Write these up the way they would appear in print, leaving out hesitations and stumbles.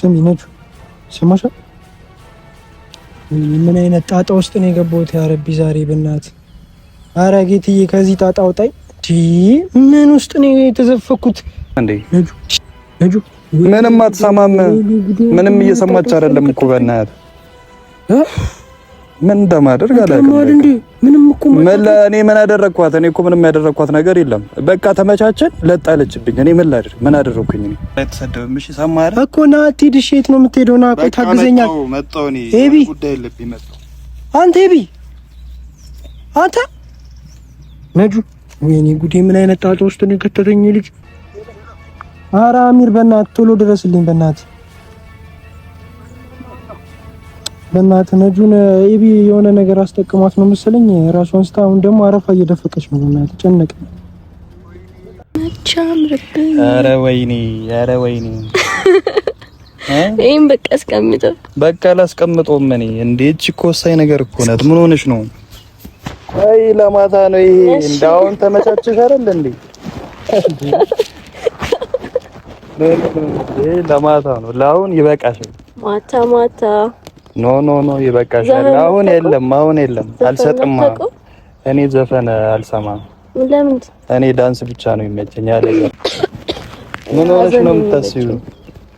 ስሚ ነጁ፣ ይሰማሻል? ምን አይነት ጣጣ ውስጥ ነው የገባሁት? ያ ረቢ ዛሬ በእናትህ፣ ኧረ ጌትዬ ከዚህ ጣጣ አውጣኝ። ምን ውስጥ ነው የተዘፈኩት? እንዴ ነጁ ነጁ፣ ምንም አትሰማም። ምንም እየሰማች አይደለም እኮ በእናትህ፣ ምን እንደማደርግ አላውቅም። ምንም እኮ እኔ ምን አደረግኳት? እኔ እኮ ምንም ያደረግኳት ነገር የለም። በቃ ተመቻቸን፣ ለጣለችብኝ። እኔ ምን ላድርግ? ምን አደረግኩኝ? እኔ አይተሰደብም። እሺ ሰማህ አይደል እኮ ና አትሂድ። እሺ የት ነው የምትሄደው? ና ቆይ ታግዘኛል። መጣሁ እኔ ኤቢ ጉዳይ የለብኝ መጣሁ። አንተ ኤቢ አንተ ነጁ፣ ወይኔ ጉዴ! ምን አይነት ጣጣ ውስጥ ነው የከተተኝ ልጅ። ኧረ አሚር በእናትህ ቶሎ ድረስልኝ፣ በእናትህ በእናትህ ነጁን ኤቢ የሆነ ነገር አስጠቅሟት ነው መሰለኝ ራሷን ስታ፣ አሁን ደግሞ አረፋ እየደፈቀች ነው። በእናትህ ጨነቀኝ። ኧረ ወይኔ፣ ኧረ ወይኔ! ይሄን በቃ አስቀምጠው፣ በቃ አላስቀምጠውም። እኔ እንዴ እቺ እኮ ወሳኝ ነገር እኮ ናት። ምን ሆነሽ ነው? ቆይ ለማታ ነው ይሄ። እንዳሁን ተመቻቸሽ አይደል እንዴ? ይሄ ለማታ ነው። ለአሁን ይበቃሻል። ማታ ማታ No no no ይበቃሻል። አሁን የለም፣ አሁን የለም። አልሰጥም። እኔ ዘፈን አልሰማም። ለምን? እኔ ዳንስ ብቻ ነው የሚመቸኝ። ያለ ምን ሆነሽ ነው የምታስቢው?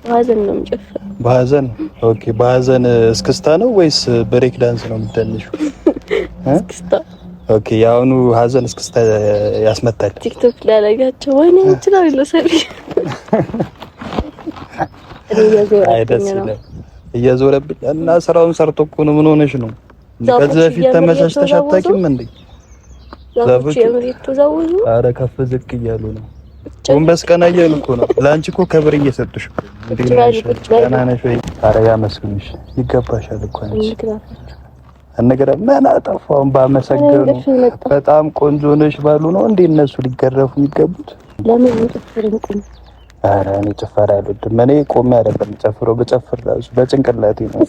በሀዘን ነው የምጨፍረው። በሀዘን okay። በሀዘን እስክስታ ነው ወይስ break dance ነው የምትደንሺው? እስክስታ። Okay። የአሁኑ ሀዘን እስክስታ ያስመታል። ቲክቶክ ላይ አደረጋቸው ወይኔ ይችላል ለሰሪ አይ ደስ ይላል። እየዞረብኝ እና ስራውን ሰርቶ እኮ ነው። ምን ሆነሽ ነው? ከዚህ በፊት ተመቻችተሽ አታውቂም እንዴ? ዛፎች ኧረ ከፍ ዝቅ እያሉ ነው። ጎንበስ ቀና እያሉ እኮ ነው። ለአንቺ እኮ ክብር እየሰጡሽ እኮ። ደህና ነሽ ወይ? ኧረ ያመስግንሽ፣ ይገባሻል እኮ አንቺ። ነገር ምን አጠፋሁ? ባመሰግኑ በጣም ቆንጆ ነሽ ባሉ ነው እንዴ እነሱ ሊገረፉ የሚገቡት? ለምን ቁም ኧረ እኔ ጭፈራ አልወድም። እኔ ቆሜ አይደለም ጨፍሮ በጨፍር ራሱ በጭንቅላቴ ነው።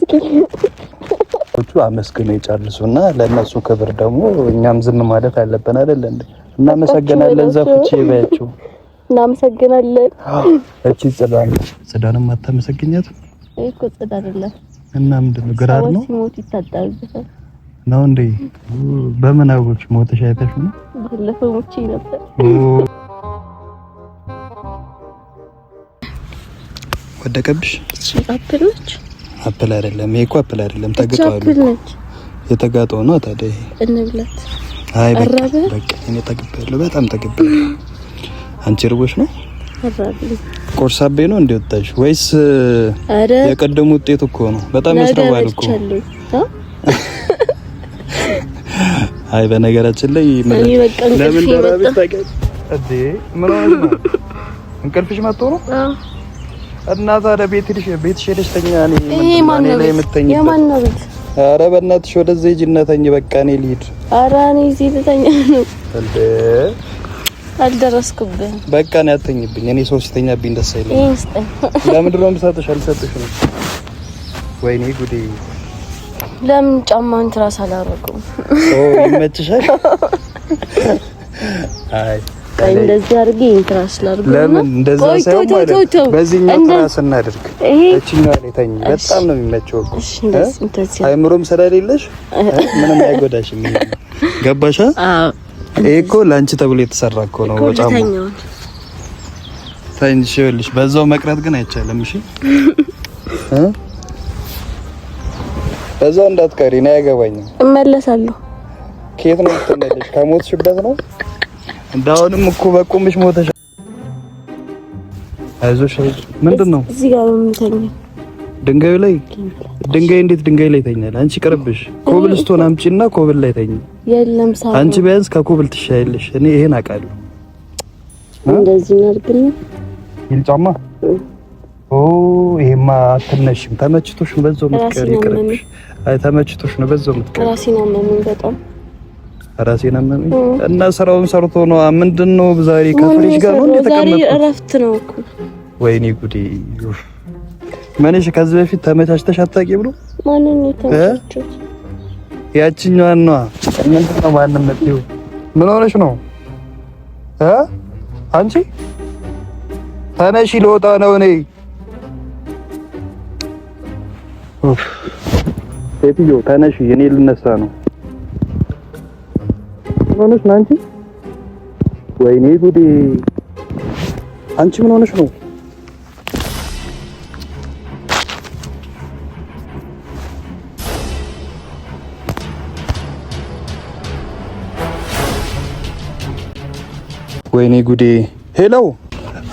አመስግነው ይጨርሱና ለእነሱ ክብር ደግሞ እኛም ዝም ማለት አለብን አይደል እንዴ? እናመሰግናለን። ዛፎች ይበያቸው። እናመሰግናለን። እቺ ጽዳን ጽዳንም አታመሰግኛት እኮ ጽድ አይደለም እና ምንድን ነው ግራር ነው። ሲሞት ይታጠብበታል ነው እንዴ? በምን አወቅሽ? ሞተሽ አይተሽ ነው? ባለፈው ሞቼ ነበር። ወደቀብሽ? እቺ apple ነች። Apple አይደለም ይሄ እኮ apple አይደለም፣ ተግጧል። Apple ነች። የተጋጠው ነው ታዲያ ይሄ። እንብላት። አይ በቃ በቃ፣ እኔ ጠግቤያለሁ፣ በጣም ጠግቤያለሁ። አንቺ ርቦሽ ነው? ቆርሳቤ ነው እንዴ ወጣሽ ወይስ የቀደሙ ውጤት እኮ ነው። በጣም ያስረባል እኮ። አይ በነገራችን ላይ ለምን ደራቢሽ ታውቂያለሽ እንዴ? ምን ሆነሽ ነው? እንቅልፍሽ መጥቶ ነው? እና ታዲያ ቤትሽ ቤትሽ ሄደሽ ተኛ። እኔ ላይ የምተኝበት የማን ነው ቤት? ኧረ በእናትሽ ወደዛ ሂጂና ተኝ። በቃ እኔ ልሂድ። ኧረ እኔ እዚህ ልተኛ ነው እንዴ? አልደረስኩብህም። በቃ እኔ አትተኝብኝ። እኔ ሰው ሲተኛብኝ ደስ አይለኝም። ይሄን ስጠኝ። ለምንድን ነው የምሰጥሽ? አልሰጥሽም። ወይኔ ጉዴ! ለምን ጫማን ትራስ አላደረገውም? ኦ ይመችሻል። አይ ቆይ እንደዚህ አድርጌ ይሄን ትራስ ላድርገው። ለምን እንደዛ ሳይሆን ማለት በዚህኛው ትራስ እናድርግ። እቺኛው ላይ ተኝ። በጣም ነው የሚመቸው እኮ። እሺ እንደዚህ እንደዚህ። አይምሮም ስለሌለሽ ምንም አይጎዳሽም። ገባሽ? አዎ። ይሄ እኮ ለአንቺ ተብሎ የተሰራ እኮ ነው። በጣም ተኝ። እሺ ይኸውልሽ፣ በዛው መቅረት ግን አይቻልም። እሺ እ በዛው እንዳትቀሪ። እኔ አያገባኝም። እመለሳለሁ። ከየት ነው የምትመለሽ? ከሞትሽበት ነው። እንዳሁንም እኮ በቁምሽ ሞተሽ። አይዞሽ። ምንድን ነው እዚህ ጋር ነው የምተኛው? ድንጋዩ ላይ ድንጋይ እንዴት ድንጋይ ላይ ተኛል? አንቺ ቅርብሽ ኮብልስቶን አምጪና ኮብል ላይ ተኝ። የለም ሳባ፣ አንቺ ቢያንስ ከኮብል ትሻያለሽ። እኔ ይሄን አውቃለሁ። እንደዚህ እናድርግና ይል ጫማ ኦ ይሄማ አትነሽም። ተመችቶሽ ነው በዛው የምትቀሪ። ይቅርብሽ። አይ ተመችቶሽ ነው በዛው የምትቀሪ። ራሴን አመመኝ በጣም ራሴን አመመኝ እና ስራውን ሰርቶ ነው። ምንድን ነው ዛሬ ከፍሬሽ ጋር ነው እንዴ ተቀመጥኩት? ዛሬ እረፍት ነው እኮ። ወይኔ ጉዴ! ማንሽ ከዚህ በፊት ተመቻችተሽ አታውቂም ነው? ማንን ነው የተመቻቸሁት? ያቺኛዋን ነዋ። ምንድን ነው ማንም መጥቶ ምን ሆነሽ ነው እ አንቺ ተነሺ፣ ልወጣ ነው እኔ። ሴትዮ ተነሺ፣ እኔ ልነሳ ነው። ምን ሆነሽ ነው አንቺ? ወይኔ ጉዴ! አንቺ ምን ሆነሽ ነው? ወይኔ ጉዴ! Hello!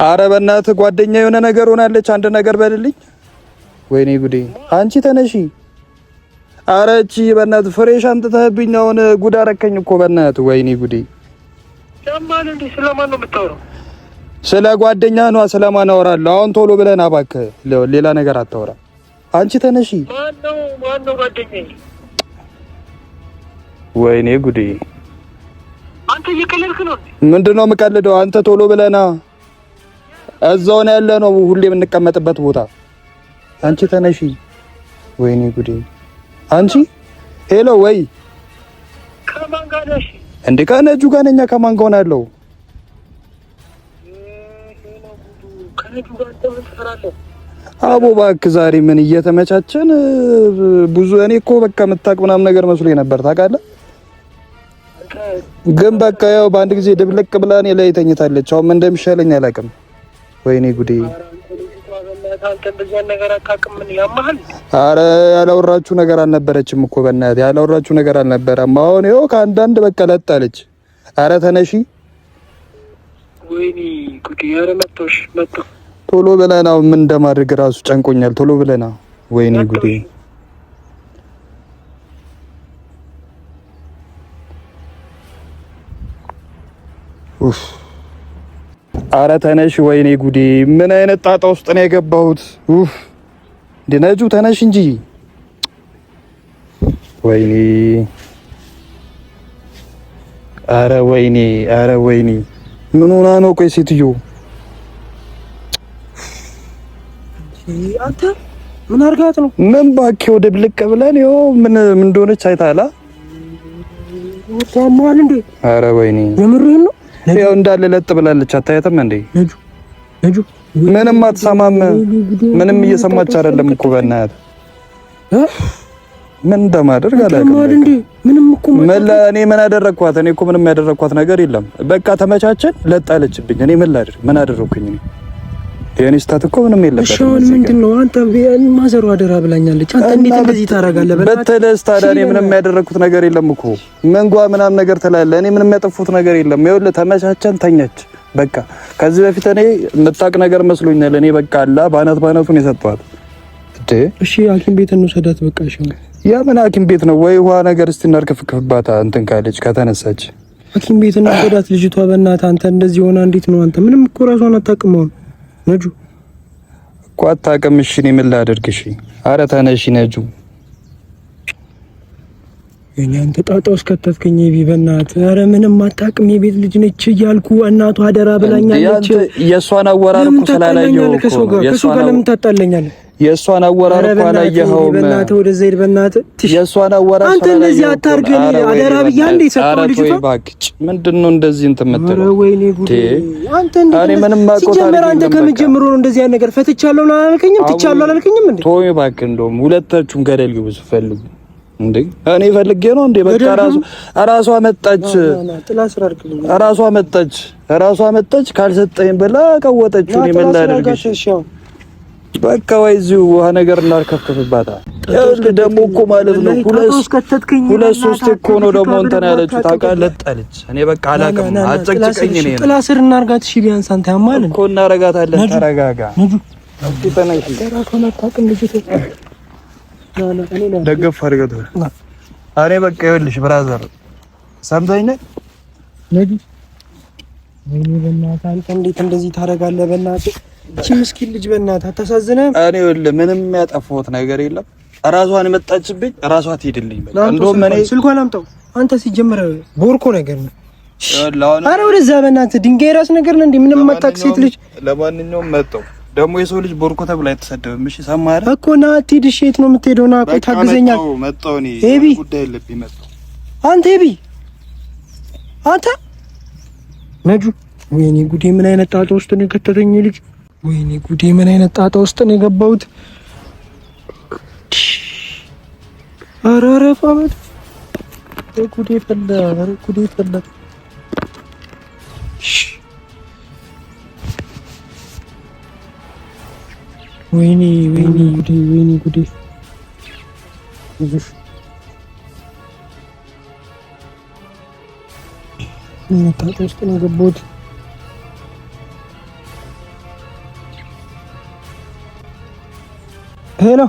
አረ በእናትህ ጓደኛ የሆነ ነገር ሆናለች። አንድ ነገር በልልኝ። ወይኔ ጉዴ! አንቺ ተነሺ። አረ እቺ በእናትህ fresh አምጥተህብኝ አሁን ጉድ አረከኝ እኮ በእናትህ። ወይኔ ጉዴ! ስለማን ነው የምታወራው? ስለ ጓደኛ ነዋ። ስለማን አወራለሁ? አሁን ቶሎ ብለን እባክህ፣ ሌላ ነገር አታወራ። አንቺ ተነሺ። ማነው ጓደኛዬ? ወይኔ ጉዴ! አንተ እየቀለድክ ነው? ምንድን ነው የምቀልደው? አንተ ቶሎ ብለና እዛው ነው ያለ ነው ሁሌ የምንቀመጥበት ቦታ። አንቺ ተነሺ። ወይኔ ጉዴ! አንቺ hello፣ ወይ ከማን ጋር ነሽ እንዴ? ከነጁ ጋር ነኝ። ከማን ጋር ሆናለሁ? አቦ እባክህ ዛሬ ምን እየተመቻቸን ብዙ። እኔ እኮ በቃ የምታውቅ ምናምን ነገር መስሎኝ ነበር ታውቃለህ። ግን በቃ ያው በአንድ ጊዜ ድብልቅ ብላ እኔ ላይ ተኝታለች። አሁን ምን እንደሚሻለኝ አላውቅም። ወይኔ ጉዴ! አረ ያላወራችሁ ነገር አልነበረችም እኮ በእናትህ ያላወራችሁ ነገር አልነበረም። አሁን ይኸው ከአንዳንድ በቃ ለጣለች። አረ ተነሺ። ወይኔ ጉዴ! አረ መጣሽ መጣ ቶሎ ብለና ምን እንደማድረግ ራሱ ጨንቆኛል። ቶሎ ብለና። ወይኔ ጉዴ! ኡፍ! አረ ተነሽ። ወይኔ ጉዴ! ምን አይነት ጣጣ ውስጥ ነው የገባሁት? ኡፍ! እንደ ነጁ ተነሽ እንጂ። ወይኔ! አረ ወይኔ! አረ ወይኔ! ምን ሆና ነው? ቆይ ሴትዮ አንተ ምን አድርጋት ነው? ምን እባክህ ወደ ብልቅ ብለን ይኸው ምን ምን እንደሆነች አይተሃል? ታሟል እንዴ? አረ ወይኔ! የምርህን ነው? ይኸው እንዳለ ለጥ ብላለች። አታያትም እንዴ? ነጁ ነጁ ምንም አትሰማም። ምንም እየሰማች አይደለም እኮ በእናትህ። ምን እንደማደርግ አላውቅም። እንዴ ምንም እኮ እኔ ምን አደረግኳት? እኔ እኮ ምንም ያደረግኳት ነገር የለም። በቃ ተመቻቸን፣ ለጥ አለችብኝ። እኔ ምን ላድርግ? ምን አደረግኩኝ እኔ? የኔ ስታት እኮ ምንም የለበትም። እሺ አሁን ምንድን ነው አንተ ማዘሩ አደራ ብላኛለች። አንተ እንዴት እንደዚህ ታደርጋለህ? በተለስ ታዲያ እኔ ምንም ያደረግኩት ነገር የለም እኮ መንጓ ምናምን ነገር ትላለህ። እኔ ምንም ያጠፉት ነገር የለም። ይኸውልህ ተመቻቸን፣ ተኛች። በቃ ከዚህ በፊት እኔ የምታውቅ ነገር መስሎኛል። እኔ በቃ አላ ባናት ባናቱን የሰጠኋት። እሺ ሐኪም ቤት እንውሰዳት በቃ። እሺ ያ ምን ሐኪም ቤት ነው ወይ ውሃ ነገር እስቲ እናርከፍክፍባታ እንትን ካለች ከተነሳች ሐኪም ቤት እንውሰዳት ልጅቷ። በእናትህ አንተ እንደዚህ ሆና እንዴት ነው አንተ? ምንም እኮ ራሷን አታውቅም። አሁን ነጁ እኮ አታውቅም። እሺ እኔ ምን ላድርግ? እሺ ኧረ ተነሺ ነጁ። የኛ አንተ ጣጣ ውስጥ ከተትከኝ ቢ በእናትህ። ኧረ ምንም አታውቅም የቤት ልጅ ነች እያልኩ እናቷ አደራ ብላኛለች። የእሷን አወራር እኮ ስላላየኸው እኮ ነው። ከሰው ጋር ለምን ታጣለኛለህ? የእሷን አወራር እኮ አላየኸውም። በእናትህ ወደዛ ሂድ በእናትህ። የእሷን አወራር አንተ እንደዚህ አታርገኝ አደራ ብዬሽ አንዴ ሰጠው ልጅቷ። እባክህ ምንድን ነው እንደዚህ እንትን የምትለው? ኧረ ወይኔ ጉዴ! አንተ እንዴ ሲጀመር አንተ ከምን ጀምሮ ነው እንደዚህ ያን ነገር ፈትቻለሁ አላልከኝም? ትቻለሁ አላልከኝም እንዴ? ተወኝ እባክህ። እንደውም ሁለታችሁም ገደል ግቡ ስትፈልጉ። እንዴ እኔ ፈልጌ ነው እንዴ? በቃ ራሷ መጣች፣ ራሷ መጣች፣ ራሷ መጣች። ካልሰጠኝ ብላ ቀወጠችው። እኔ ምን ላድርግ? በቃ ወይ እዚሁ ውሃ ነገር እናርከፍክፍባታ። ይኸውልህ ደግሞ እኮ ማለት ነው ሁለት ሶስት እኮ ነው ደግሞ እንትን ያለችው ታውቃለህ። ጣለች። እኔ በቃ አላውቅም። አጨቅጭቀኝ። እኔ ጥላ ስር እናርጋት። እሺ ቢያንስ አንተ ያማል እኮ እናረጋታለን። ተረጋጋ። ደገፍ አድርገህ እኔ በቃ ይኸውልሽ brother ሰምተኸኝ ነጁ። ወይኔ በእናትህ አንተ እንዴት እንደዚህ ታደርጋለህ? በእናትህ እቺ ምስኪን ልጅ በእናትህ አታሳዝንህም? እኔ ይኸውልህ ምንም ያጠፋሁት ነገር የለም። ራሷን የመጣችብኝ ራሷ ትሄድልኝ። በቃ እንደውም እኔ ስልኳን አምጣው። አንተ ሲጀመር ቦርኮ ነገር ነው። ኧረ ወደዛ በእናትህ ድንጋይ ራስ ነገር ነው እንዴ? ምንም የማታውቅ ሴት ልጅ። ለማንኛውም መጣሁ ደግሞ የሰው ልጅ ቦርኮ ተብሎ አይተሰደብም። እሺ ሰማህ አይደል እኮ ና አትሂድ። እሺ የት ነው የምትሄደው? ና ቆይ ታግዘኛለህ። መጣሁ እኔ ጉዳይ አለብኝ። መጣሁ። አንተ ኤቢ አንተ ነጁ። ወይኔ ጉዴ! ምን አይነት ጣጣ ውስጥ ነው የከተተኝ ልጅ። ወይኔ ጉዴ! ምን አይነት ጣጣ ውስጥ ነው የገባሁት? ኧረ አረፋ ጉዴ ፈላ! ኧረ ጉዴ ፈላ! ወይኔ ወይኔ ጉዴ! ወይኔ ጉዴ! ምን ጣጣ ውስጥ ነው የገባሁት? Hello፣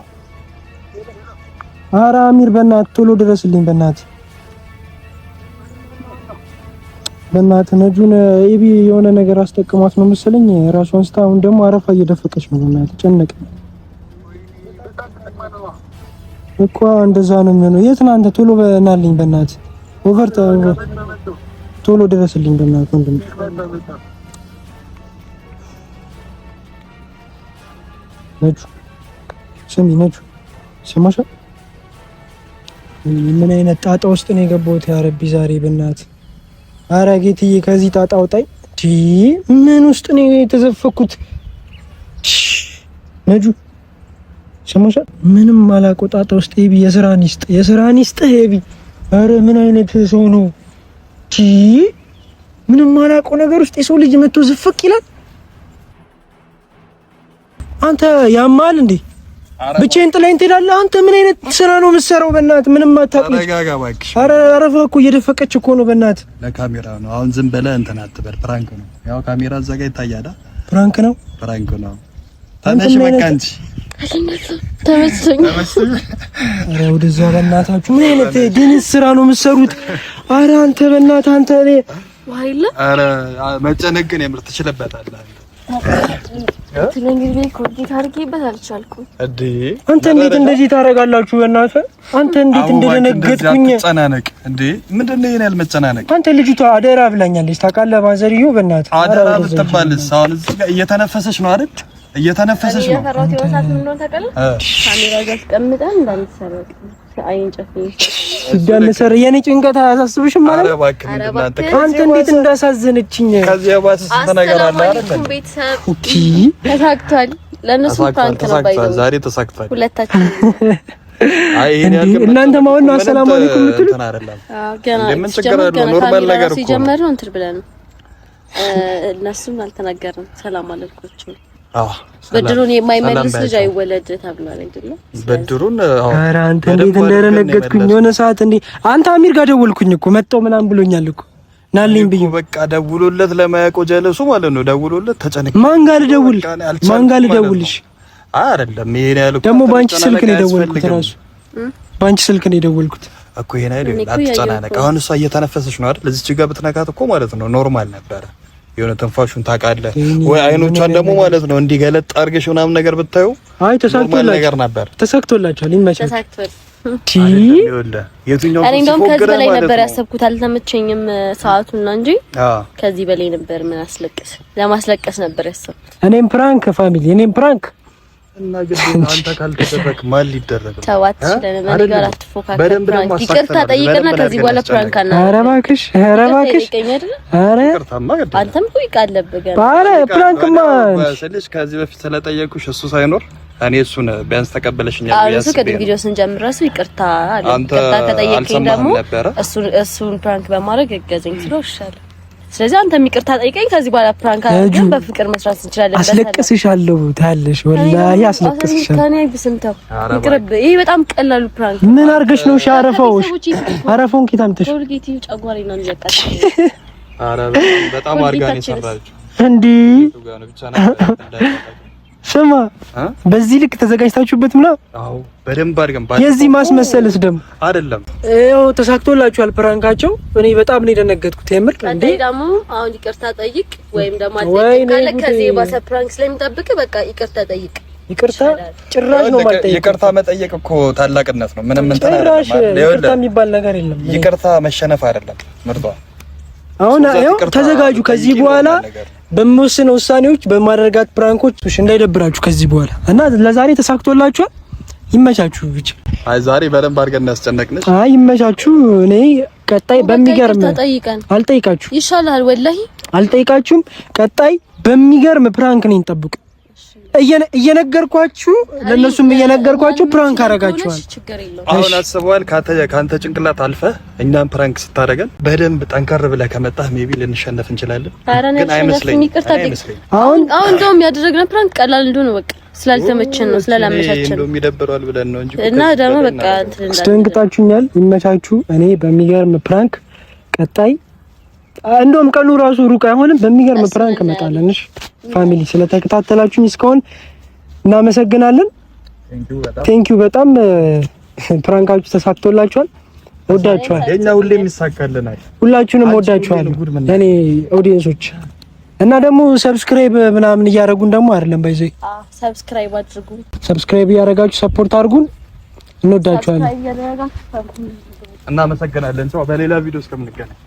ኧረ አሚር በእናትህ ቶሎ ድረስልኝ፣ በእናትህ በእናትህ ነጁን ኤቢ የሆነ ነገር አስጠቅሟት ነው መሰለኝ ራሷን ስታ፣ አሁን ደግሞ አረፋ እየደፈቀች ነው። በእናትህ ጨነቀኝ እኮ እንደዛ ነው የሚሆነው። የት ነህ አንተ? ቶሎ በናልኝ በእናትህ over ቶሎ ድረስልኝ በእናትህ ወንድም። ነጁ ስሚ፣ ነጁ ሰማሻል? ምን አይነት ጣጣ ውስጥ ነው የገባሁት? ያ ረቢ ዛሬ በእናትህ ኧረ ጌትዬ ከዚህ ጣጣ አውጣኝ። ምን ውስጥ ነው የተዘፈኩት? ነጁ ሰማሻል? ምንም አላውቀው ጣጣ ውስጥ ኤቢ፣ የስራን ይስጥ፣ የስራን ይስጥ ኤቢ። ኧረ ምን አይነት ሰው ነው? ምንም አላውቀው ነገር ውስጥ የሰው ልጅ መጥቶ ዝፍቅ ይላል። አንተ ያማል እንዴ? ብቻዬን ጥላኝ ትሄዳለህ? አንተ ምን አይነት ስራ ነው የምትሰራው? በእናትህ ምንም አታውቅም። ኧረ አረፋ እኮ እየደፈቀች እኮ ነው። በእናትህ ለካሜራ ነው። አሁን ዝም ብለህ እንትን አትበል። prank ነው። ያው ካሜራ እዛ ጋር ይታያል። prank ነው፣ prank ነው። ተነሽ በቃ አንቺ ተመችቶኝ። ኧረ ወደዛ በእናታችሁ ምን አይነት ድንስ ስራ ነው የምትሰሩት? ኧረ አንተ በእናትህ አንተ እኔ ኧረ መጨነቅ ግን የምር ትችልበታለህ። አንተ እንዴት እንደዚህ ታደርጋላችሁ? በእናትህ አንተ እንዴት እንደደነገጥኩኝ። መጨናነቅ እንዴ ምንድን ነው ይሄን ያህል መጨናነቅ? አንተ ልጅቷ አደራ ብላኛለች ታውቃለህ። ማዘርዮ በእናትህ አደራ ብትባልስ አሁን እዚህ ጋር እየተነፈሰች ነው አይደል? እየተነፈሰች ነው። እንዳንሰር የኔ ጭንቀት አያሳስብሽም ማለት ነው። አንተ እንዴት እንዳሳዘነችኝ። ከዚህ የባሰ ስንት ነገር አለ አይደል? ቤተሰብ ተሳክቷል። ለእነሱ prank ነው ባይዘው ዛሬ ተሳክቷል። ሁለታችን አይ ይሄን ያክል እናንተ ማውን ነው አሰላሙ አለይኩም የምትሉት? አዎ ገና ምን ችግር አለው? normal ነገር እኮ ሲጀመር ነው እንትን ብለን እነሱም አልተናገርንም። ሰላም አላልኳቸውም። ብድሩን የማይመልስ ልጅ አይወለድ ተብሏል አይደለ? ብድሩን ኧረ አንተ እንዴት እንደደነገጥኩኝ የሆነ ሰዓት እንዴ አንተ አሚር ጋር ደወልኩኝ እኮ መጣሁ ምናምን ብሎኛል እኮ ናልኝ ብዬ በቃ ደውሎለት ለማያውቀው ጀለሱ ማለት ነው። ደውሎለት ተጨነቀ። ማን ጋር ልደውል? ማን ጋር ልደውልሽ? አይደለም ይሄን ያልኩት ደግሞ በአንቺ ስልክ ነው የደወልኩት። ራሱ በአንቺ ስልክ ነው የደወልኩት እኮ ይሄን አይደል? አትጨናነቅ። አሁን እሷ እየተነፈሰች ነው አይደል? እዚች ጋር ብትነካት እኮ ማለት ነው normal ነበረ። የሆነ ትንፋሹን ታውቃለህ ወይ? አይኖቿን ደግሞ ማለት ነው እንዲገለጥ አድርገሽ ምናምን ነገር ብታዩ አይ ተሳክቶላችሁ ነገር ነበር። ተሳክቶላችኋል። ይመቻል። ተሳክቷል። እኔ እንደውም ከዚህ በላይ ነበር ያሰብኩት፣ አልተመቸኝም ሰዓቱና እንጂ ከዚህ በላይ ነበር። ምን አስለቀስ ለማስለቀስ ነበር ያሰብኩት። እኔም prank family፣ እኔም prank እና ግን አንተ ካልተደረክ ማን ሊደረግ ነው? ተዋት። እኔ ጋር አትፎካከር። prank ይቅርታ ጠይቅና ከዚህ በኋላ prank አና ኧረ እባክሽ፣ ኧረ እባክሽ፣ ኧረ አንተም እኮ ይቃለብህ ገና። ኧረ prank ማ ስልሽ ከዚህ በፊት ስለጠየቅኩሽ እሱ ሳይኖር እኔ እሱን ቢያንስ ተቀበለሽኛል ብዬ አስቤ ነው። ቅድም ቪዲዮ ስንጀምር እራሱ ይቅርታ አለ። ይቅርታ ከጠየቅከኝ ደግሞ እሱን prank በማድረግ እገዘኝ ስለው ይሻላል። ስለዚህ አንተም ይቅርታ ጠይቀኝ። ከዚህ በኋላ prank አድርገን በፍቅር መስራት እንችላለን። አስለቅስሻለሁ ታያለሽ፣ ወላሂ አስለቅስሻለሁ። ከኔ አይብስም፣ ተው ይቅርብ። ይሄ በጣም ቀላሉ prank። ምን አድርገሽ ነው? እሺ አረፋው፣ አረፋውን ኬት አምጥተሽ? ኮልጌት ጨጓራዬን ነው የሚያቃጥለው። ኧረ በጣም አድርጋ ነው የሰራችው። እንዲህ ስማ፣ በዚህ ልክ ተዘጋጅታችሁበት ምናምን? አዎ በደንብ አድርገን። የዚህ ማስመሰልስ ደግሞ አይደለም። ይኸው ተሳክቶላችኋል prank ኣቸው። እኔ በጣም ነው የደነገጥኩት የምር። እንዴ ደግሞ አሁን ይቅርታ ጠይቅ ወይም ደግሞ አትጠይቅ ካለ ከዚህ የባሰ prank ስለሚጠብቅ በቃ ይቅርታ ጠይቅ። ይቅርታ ጭራሽ ነው ማለት ይቅርታ መጠየቅ እኮ ታላቅነት ነው። ምንም እንትን አይደለም። ይቅርታ የሚባል ነገር የለም። ይቅርታ መሸነፍ አይደለም ምርጧ። አሁን ያው ተዘጋጁ። ከዚህ በኋላ በምወስነው ውሳኔዎች፣ በማደርጋት prank ኦች እንዳይደብራችሁ ከዚህ በኋላ እና ለዛሬ ተሳክቶላችኋል። ይመቻችሁ ብቻ። አይ ዛሬ በደንብ አድርገን እናስጨነቅንሽ። አይ ይመቻችሁ። እኔ ቀጣይ በሚገርም አልጠይቃችሁ ይሻላል፣ ወላሂ አልጠይቃችሁም። ቀጣይ በሚገርም prank ነኝ፣ ጠብቁ። እየነገርኳችሁ ለእነሱም እየነገርኳችሁ prank አደርጋችኋል። አሁን አስበዋል። ከአንተ ጭንቅላት አልፈህ እኛም prank ስታደርገን በደንብ ጠንከር ብለህ ከመጣህ maybe ልንሸነፍ እንችላለን፣ ግን አይመስለኝም። አሁን አሁን እንደውም ያደረግነው prank ቀላል እንደሆነ በቃ ስላልተመቸን ነው ስላላመቻቸን ነው የሚደብረዋል ብለን ነው እንጂ እና ደግሞ በቃ እንትን አስደንግጣችሁኛል። ይመቻችሁ። እኔ በሚገርም prank ቀጣይ እንደውም ቀኑ ራሱ ሩቅ አይሆንም። በሚገርም prank እመጣለን። እሺ family ስለተከታተላችሁኝ እስካሁን እናመሰግናለን። Thank you በጣም prank ኣችሁ ተሳክቶላችኋል። ወዳችኋል። የኛ ሁሌም ይሳካልናል። ሁላችሁንም ወዳችኋለሁ እኔ audience ኦች እና ደግሞ subscribe ምናምን እያደረጉን ደግሞ አይደለም by the way Subscribe አድርጉ። Subscribe እያደረጋችሁ support አድርጉን። እንወዳችኋለን። እናመሰግናለን። ሰው በሌላ ቪዲዮ እስከምንገናኝ።